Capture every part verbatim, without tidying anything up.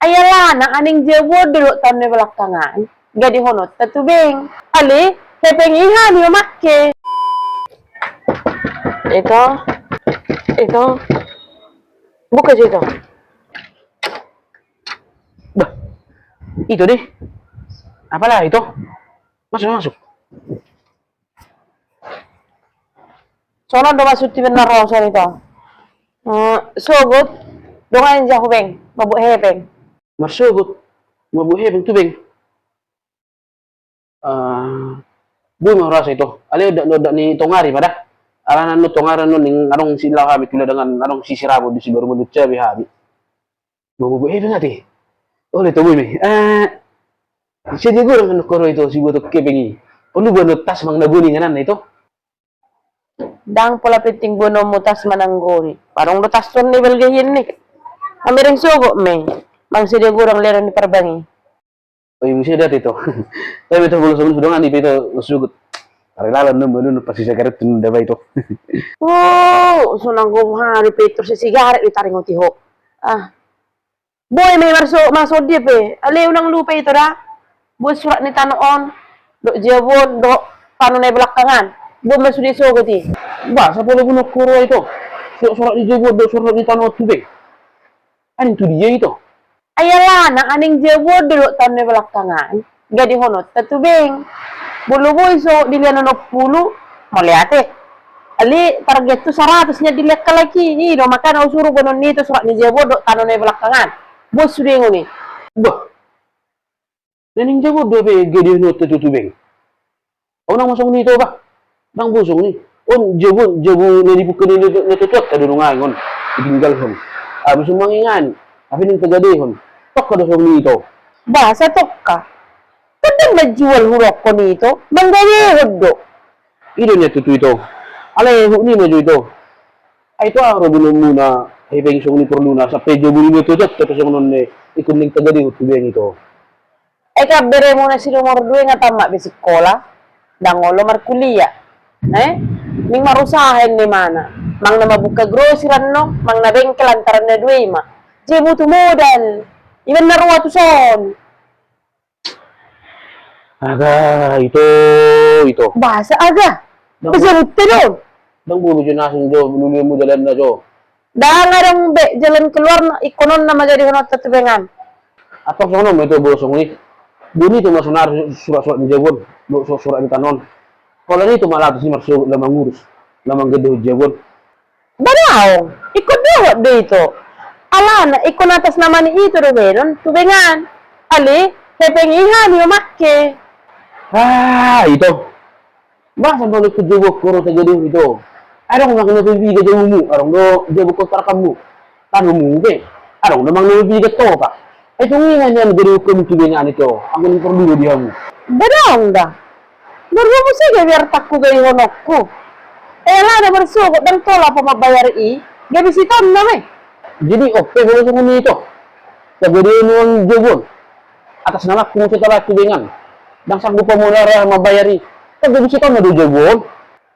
Ai alana aning jabu on do dohot tano na belakangan gadihononta tu bank. Alai hepeng i hami mamangke. Ito, ito. Buka jo ito. Bah, ito deh. Apalah ito? Masuk, masuk. Songon on do maksudhu, benar songon i ito. Eh, sogot, dongan, inda hupeng, mambuat hepeng. Marsogot, mambuat hepeng tu bank. Eh, boi ma hurasa ito. Alai odak, odak ni tongari ma da. Alana annon tongari annon naeng adong silaho hami tu ladangan, adong sisirabo di sibaru mandut cabe hami. Boi, boi, boi, eh, boi, ate. Olo ito, boi ma i. Eh, sadia godang annon huroha ito siboto hepeng i? Olo, boanonmu tas manang na goni ingananna ito? Ndang pola penting boanonmu tas manang goni. Adong do tas on na balga hian i. Hami reng sogot ma i. Manang sadia godang lehonon ni parbank i. Oi, muse da ito. Tapi ito, molo songon i, dongan, i pe ito sogot. Ari lalan no, molo no pasti sagaret tu nda ba ito. Oh, sonang gomha di Petrus si sigaret di taringot i ho. Ah. Boi ma i marso-, marsogot dia pe. Alai unang lupa ito da. Buat surat ni tano on. Dohot jabu on, dohot tano na belakangan. Buat ma sude sogot i. Bah, sapola boanonku huroha ito. Su-, surat ni jabu on, dohot surat ni tano on tu bank. Aning tu dia ito? Ai alana aning jabu on do dohot tano na belakangan gadihononta tu bank. Molo boi sogot dilehon onom pulu, mauliate. Alai targethu saratus nian dilehon halak i. I do makana husuru boanon ni ito surat ni jabu on dohot tano na belakangan. Buat sude songon i. Bah. Naning jabu on do hape gadihononta tu bank? Unang ma songon i ito bah. Ndang boi songon i. On jabu, jabu na dibuka ni na, na tuatua do nuaeng on. Ditinggalhon. Ai muse mangingani. Hape naeng tagadehon. Tongka do songon i ito? Bah, sai tongka. Ndang manjual hurohahon ito. Manggadehon do. I do nian tutu ito. Alai huhut ni ma jo ito. Ai tu aha do boanonmu na hepeng songon i porluna? Sampe jabu ni na tuatua pe songon on na ingkon naeng tagadehon tu bank ito. Ai kan beremu na si nomor dua i nga tamat be sikola, ndang olo markuliah. Eh? Naeng marusaha inna imana. Manang na mambuka grosir annon, manang na bengkel antara na dua i ma. Jadi butuh modal. Ima na roa tuson. Aga, ito, ito. Bah, sai aga. Ndang, bah, sai rute do. Ndang boi jo na asing jo, lulululmu jalanna jo. Ndang adong be jalan keluarna, ingkon on nama gadihononta tu bank an. Antong songon on ma ito, molo songon i. Boan ito ma sonari surat-surat ni jabu on, dohot su-, surat ni tano on. Holan ito ma laho tusi marsogot laho mangurus, laho manggadehon jabu on. Bah daong, ingkon dohot do ito. Alana ingkon atas nama ni ito do baenon tu bank an. Alai hepeng i hami mamangke. Ah, ito. Masa molo ingkon jabu on huroha tagadehon ito? Adong manang na piga jabumu, adong do jabu kontrakanmu. Tanomu pe, adong do manang na piga topa. Ai tung inna nian gadehon hamu tu bank an ito, anggo naeng porlu do di hamu. Bah daong da. Marboa muse gabe artangku gadihononku. Ai alana marsogot ndang tolap au mambayar i, gabe sitaonna ma i. Jadi on pe molo songon i ito, tagadehon hamu jabu on, atas namaku muse tabaen tu bank an. Ndang sanggup hamu mambayar i, kan gabe sitaonna do jabu on.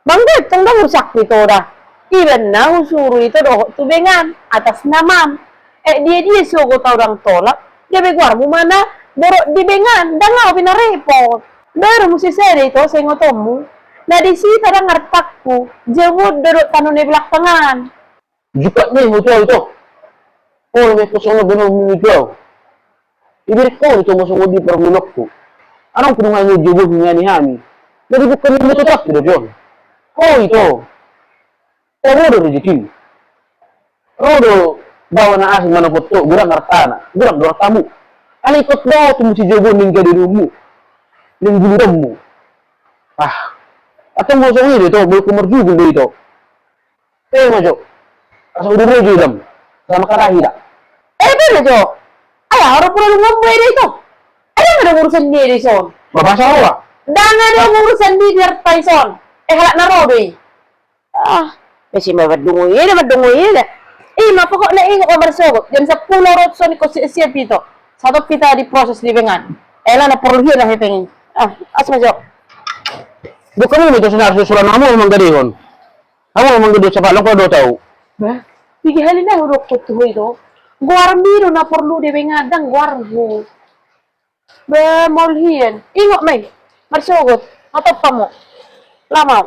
Bah, ndang, ndang urusanku ito da. Ibaen na husuru ito dohot tu bank an atas namam. Eh, dia-dia sogot au ndang tolap, gabe goarmu ma na borok di bank an, ndang au pe na repot. Baru muse sada ito saingotonmu. Na disita ndang artangku, jabu on do dohot tano na belakangan. Jukat ma i ho tu au ito. Olo ma i, songon on boanonmu tu au. Iberengkon ito ma songon i pargulokku. Adong pe nuaeng jabu on hingani hami. Na dibuka ni na tuatua pe do on. Ho ito. Ho ro do rejekim. Ro do baoa na asing manopot ho, godang artana, godang do artamu. Alai ingkon dohot tu muse jabu on naeng gadehononmu, naeng gulutonmu. Ah. Antong molo songon i do ito, molo ingkon marjugul do ito. Eh, ma jo. Asa udur ro jo idam. Sama karahi da. Eh, bere jo. Ai aha ro pura lu ngombe do ito. Ai ndang adong urusan ni ida ison. Bah, boasa ro? Ndang adong urusan ni ida arta ison. Eh, halak na ro do i. Ah, besi ma mandungu i da, mandungu i da. I ma pokokna ingot ma marsogot. Jam sampulu ro tu son ingkon siap-siap ito. Sahat hita diproses di bank an. Eh, alana porlu hian hepeng i. Ah, asa ma jo. Buka hamu ma ito sonari surat, hamu ma manggadehon. Hamu ma manggadehon, sapalan ko do tau. Bah, piga hali na hudok tu ho ito. Goarmi do na porlu di bengadang goarmu. Be, mauliate. Ingot ma i. Marsogot. Matop hamu. Lamau.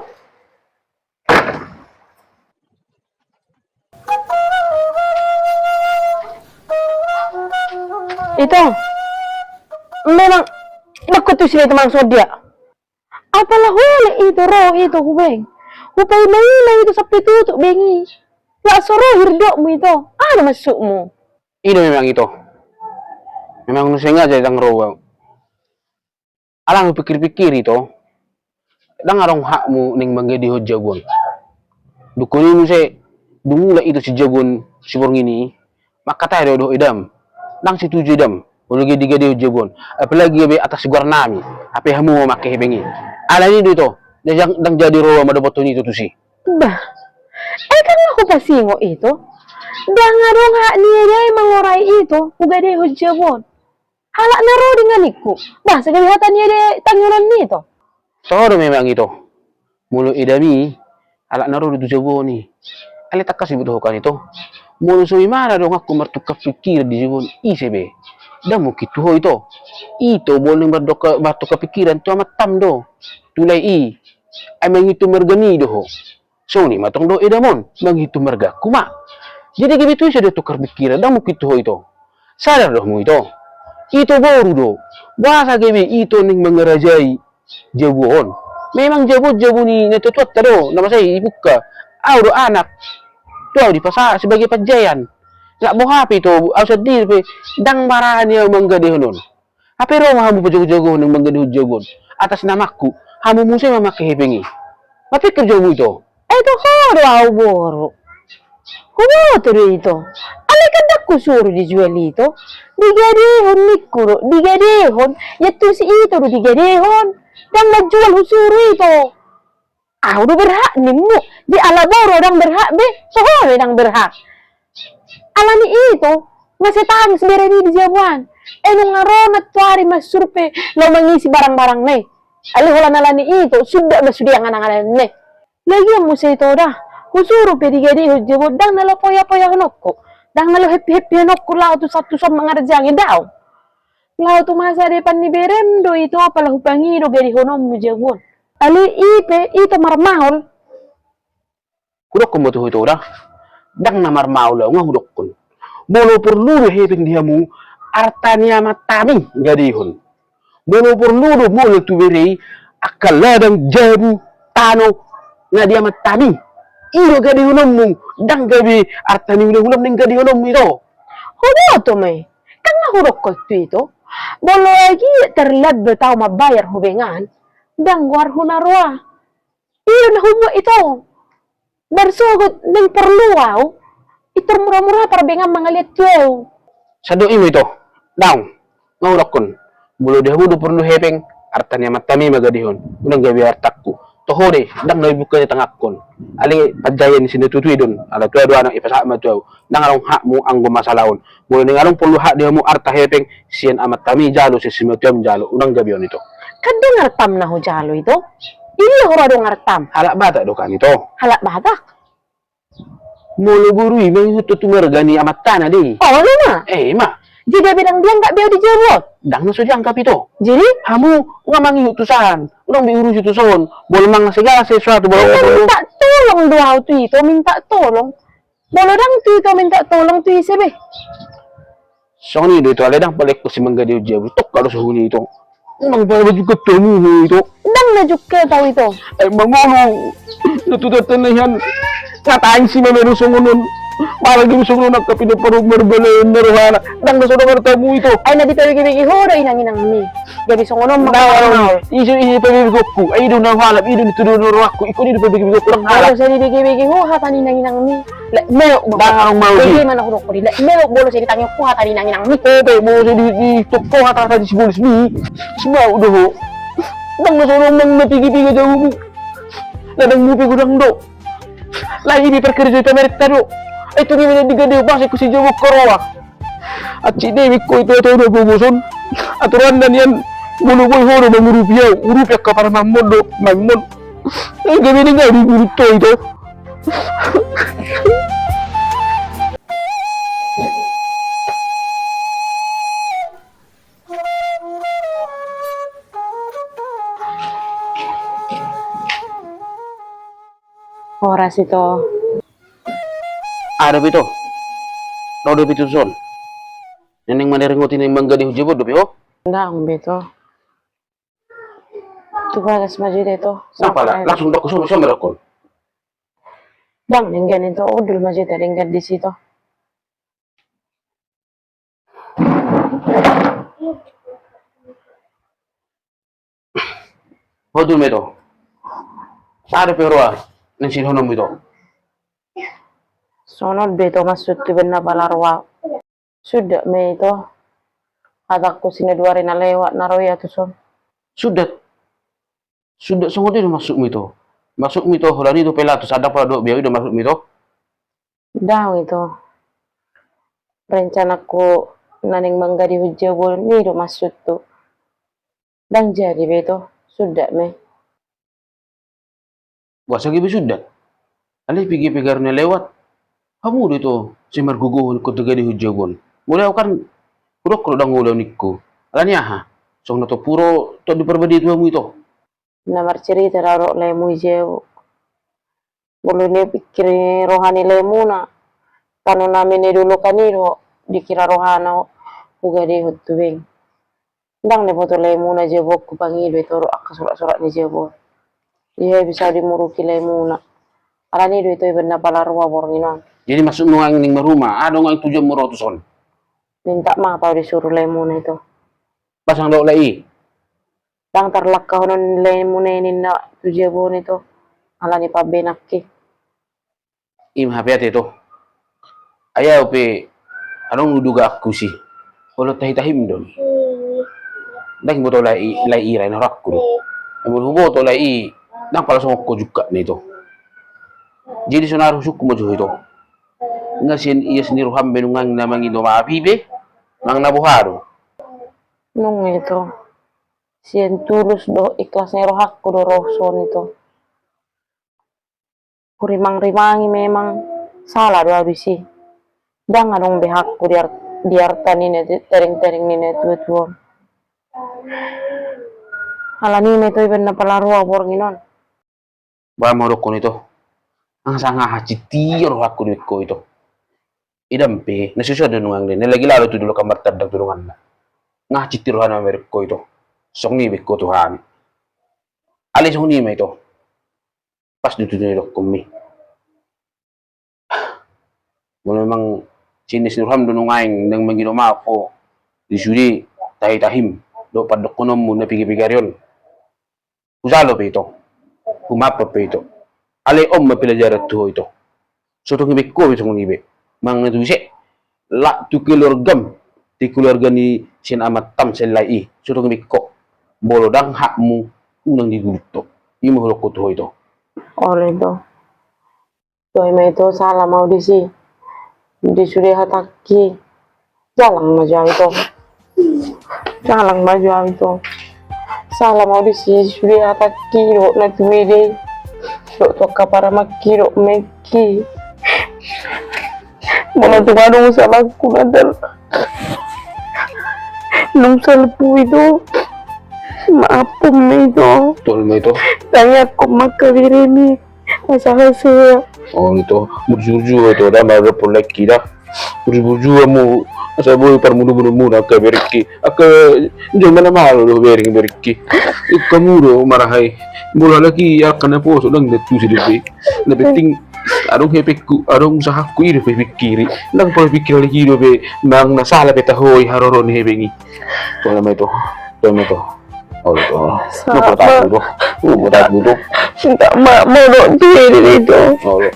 Ito. Memang nakku tu sini teman sodia. Apala hole ito ro ito hubeng. Hupaima-ima ito sampe tutup bengi. Lak so ro hirdokmu ito. Aha do maksudmu? I do memang ito. Memang nunga sengaja ndang ro au. Alai hupikir-pikir ito. Ndang adong hakmu naeng manggadehon jabu on. Dungkon i muse dung mulak ito si jabu on si borngin i. Mangkatai do dohot edam. Ndang setuju edam. Molo gabe digadehon jabu on. Apalagi gabe atas goarnami. Hape hamu mamangke hepeng i. Alani do ito. Ndang, ndang jadi ro au mandapothon ito tusi. Bah. Ai kan nga hupasingot ito. Ndang adong hak ni eda i mangorai ito. Hugadehon jabu on. Halak na ro di nganingku. Bah, sagabe hata ni eda i tangiangkon ni ito. Toho do memang ito. Molo edami, halak na ro do tu jabu on i. Alai tangkas do huboto ho kan ito. Molo so imana donganku martukar pikiran di jabu on, ise be? Ndang mungkin tu ho ito. Ito molo naeng martukar pikiran tu amantam do. Tu lae i. Ai mangihuthon marga ni do ho. Songon i ma tong dohot edam on, mangihuthon margangku ma. Jadi gabe tu ise do tukar pikiran, ndang mungkin tu ho ito. Sadar do hamu ito. Ito boru do. Boasa gabe ito naeng mangarajai jabu on. Memang jabu on jabu ni natuatuanta do, na masa i ibuka. Au do anak. Tu au dipasahat sebagai panjaian. Lak boha pe ito, au sandiri pe ndang barani au manggadehon on. Hape ro ma hamu pajago-jagohon naeng manggadehon jabu on. Atas namaku, hamu muse mamangke hepeng i. Mapingkir jo hamu ito. Ai toho do au boru. Huboto do ito. Alai kan ndang husuru dijual ito. Digadehon ningku do, digadehon. Ia tusi ito do digadehon. Ndang manjual husuru ito. Au do berhak nimmu, di ala boru ndang berhak be, so ho do ndang berhak. Alani ito, mase tangis beremi di jabu an. E nunga ro nantoari mansurvei, laho mangisi barang-barang na i. Alai holan alani ito, suda ma sude angan-angan na i. Lagian muse ito da, husuru pe digadehon jabu on, ndang na laho poya-poyahononku. Ndang na laho heppi-heppihononku, laho tu son tu son mangarajai, daong. Laho tu masa depan ni berem do ito, apala hupangido gadehononmu jabu on. Alai i pe, ito marmaol. Hudokkon ma tu ho ito da. Ndang na marmaol au nga hudokkon. Molo porlu do hepeng di hamu, arta ni amantami gadehon. Molo porlu do molo tu bere i, angka ladang jabu, tano, na di amantami. I do gadehononmu, ndang gabe arta ni hulahula naeng gadehononmu ito. Huboto ma i. Kan nga hudokkon tu ito. Molo agia terlambat au mambayar hubeng an, ndang goarhu na roa. I do na hubuat ito. Marsogot naeng porlu au. Pintor mura-mura parbeng an mangalean tu au. Sandok i ma ito. Daong. Nga hudokkon. Molo di hamu do porlu hepeng, arta ni amantami ma gadehon. Unang gabe artangku. Toho do i, ndang na ibuka di tanganhon. Alai panjaian ni si natuatua i do on. Ala tua do anak, ipasahat ma tu au. Ndang adong hakmu anggo masalah on. Molo naeng adong porlu hak di hamu arta hepeng, sian amantami jalo, sian simatuam jalo, unang gabe on ito. Kan ndang artam na hujalo ito. Idia hura ndang artam. Halak Batak do kan ito. Halak Batak. Molo boru i mangihuthon tu marga ni amantana do i. Olo ma. E, i ma. Jadi gabe ndang dianggap be au di jabu on. Ndang na so dianggap ito. Jadi? Hamu nga mangihut tu san. Unang be urusi tu son. Molo manang segala sesuatu, molo minta tolong do au tu ito, minta tolong. Molo ndang tu ito minta tolong tu ise be. Songon i do ito, alai ndang pala ingkon si manggadehon jabu, tongka do songon i ito. Unang pala jungkat hamu ho ito. Ndang na jungkat au ito. Ai mangolu. Na tutu tena ihan. Ngatain si mamero songon on. Pala gabe songon on angka pinompar marbalaen na rohana. Ndang na so dongan tamu ito. Ai na dipabege-bege ho do inang-inangmi. Gabe songon on ma. Ndang, ise, ise pabege-begehonku. Ai i do na huhalap, i do na tuduhon rohangku. Ingkon i do pabege-begehonku, ndang halap. Molo sai dibege-bege ho hata ni inang-inangmi. Lek melok, ndang adong mau. Bege ma na hudokkon i, lek melok molo sai ditangihon ho hata ni inang-inangmi. Ope, molo sai di, ditangihon ho hata-hata ni sibolismi. Sibauk do ho. Ndang na so adong manang na piga-piga jabumu. Ladangmu pe godang do. Alai i be parkarejo ni pamarenta do. Ai tung i ma na digadehon, boasa ingkon si jabu on roa. Hansit do i ingkon ito, ito do boboson. Aturan na nian, molo boi ho do mangurupi au, urupi angka parumaenmon do, maenmon. Ai gabe ninna au di bulu to ito. Horas, Ito. Aha dope, Ito? Ro dope tuson? Naeng manaringoti naeng manggadihon jabu on dope ho? Ndang be, Ito. Tu bagas ma jo hita, Ito. Napa, langsung dok ho, so, so, merekon. Ndang denggan, Ito, hundul ma jo hita denggan disi, Ito. Hundul ma, Ito. Aha dope roha naeng sidohononmu, Ito? Songon on do, Ito, maksudhu, baen na pala roha. Suda ma, Ito, hatangku sian dua ari na lewat na ro ia tuson. Suda? Suda songon dia do maksudmu, Ito? Maksudmu, Ito, holan i do pelatus, ndang pala dohot biau, i do maksudmu, Ito? Ndang, Ito. Rencanangku naeng manggadihon jabu on, i do maksudhu. Ndang jadi be, Ito, suda ma. Boasa gabe suda? Alai piga-piga ari na lewat, hamu do, Ito, sai margogohon ingkon tagadihon jabu on. Molo ahu kan hudok do ndang olo ahu ningku. Alani aha? Songon na tompu ro Tondi Parbadia tu hamu, Ito. Na marcarita do ahu dohot laemu i, Ito. Molo na pingkir ni roha ni laemuna, tano nami na didolokan i do dikira rohana hugadihon tu bank. Ndang na diboto laemuna jabu on, hupangido, Ito, dohot angka surat-surat ni jabu on. Ia bisa dimuruki laemuna. Alani do, Ito, i baen na pala roha borngin on. Jadi maksudmu nuaeng naeng marhuma, aha do nuaeng tujuanmu ro tuson? Minta maaf ahu disuru laemuna, Ito. Pasang dohot lae i? Ndang tarlangkahonon laemuna i ninna tu jabu on, Ito, alani pambahenanki. I ma hape, ate, Ito. Ai ahu pe adong do dugaanku disi. Olo, tahi-tahim do. Ndang huboto lae i, lae i ra, i na rohangku do. Molo huboto lae i, ndang pala songon ho jungkatna, Ito. Jadi sonari husungkun ma jo ho, Ito. Nga sian ias ni roham be nuaeng na mangido maaf i be, manang na boha do? Nunga, Ito. Sian tulus dohot ikhlas ni rohangku do ro tuson, Ito. Hurimang-rimangi memang sala do ahu disi. Ndang adong be hakku di ar-, di arta ni na tereng-tereng ni na tua-tua on. Alani i ma, Ito, i baen na pala roha borngin on. Boha ma hudokkon, Ito? Nga sanga hansit i rohangku dibaen ho, Ito. Idan pe na so sadia do nuaeng, na lagi lalo tu dolok martandang tu donganna. Nga hansit i rohana mamereng ho, Ito. Songon i dibaen ho Tuhan. Alai songon i ma, Ito. Pas do tutu na didokkonmi. Molo memang sian ias ni roham do nuaeng naeng mangido maaf ho di sude tahi-tahim dohot pandokhononmu na piga-piga ari on, hujalo pe, Ito. Humaafhon pe, Ito. Alai on ma pelajaran tu ho, Ito. So tung dibaen ho be songon i be. Manang na tu ise, lak tu keluargam, tu keluarga ni sian amantam sian lae i, so tung dibaen ho. Molo ndang hakmu, unang digulut ho. I ma hudokkon tu ho, Ito. Olo, Ito. Tuai ma, Ito, sala ma ahu disi. Di sude hatangki, jalang ma jo ahu, Ito. Jalang ma jo ahu, Ito. Sala ma ahu disi, sude hatangki dohot na tu ide i, dohot tu angka parumaenki dohot maenki. Molo tung adong salangku na tar-, naung salpu, Ito, maafhon ma, Ito. Tol ma, Ito. Tangiangkon ma angka beremi. Asa hasea. Olo, Ito, burju-burju ho, Ito, da, maradophon laengki da. Burju-burju hamu, asa boi parmunu-munumuna angka berengki. Angka jolma na malo do bereng-berengki. Ingkon hamu do maraha i. Molo halak i angka na poso ndang na tusi dope. Na penting adong hepengku, adong usahangku, i dope hupingkiri. Ndang pola hupingkiri halak i dope, manang na sala pe taho i haroro ni hepeng i. Tol ma, Ito. Tol ma, Ito. Olo, Ito. Sapa? Nunga tahu do. Nunga tahu do. Minta maaf ma dohot tu ide, Ito. Olo.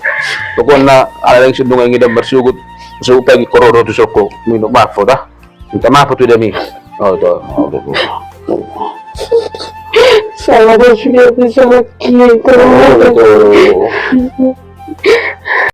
Pokokna ala dang sundung angin dan marsugut. Supai gi kororo tu soko. Minta maaf ho da. Minta maaf tu ida mi. Olo, Ito. Olo, Ito. Sala do sude, Ito, sala, Ito. Olo, Ito.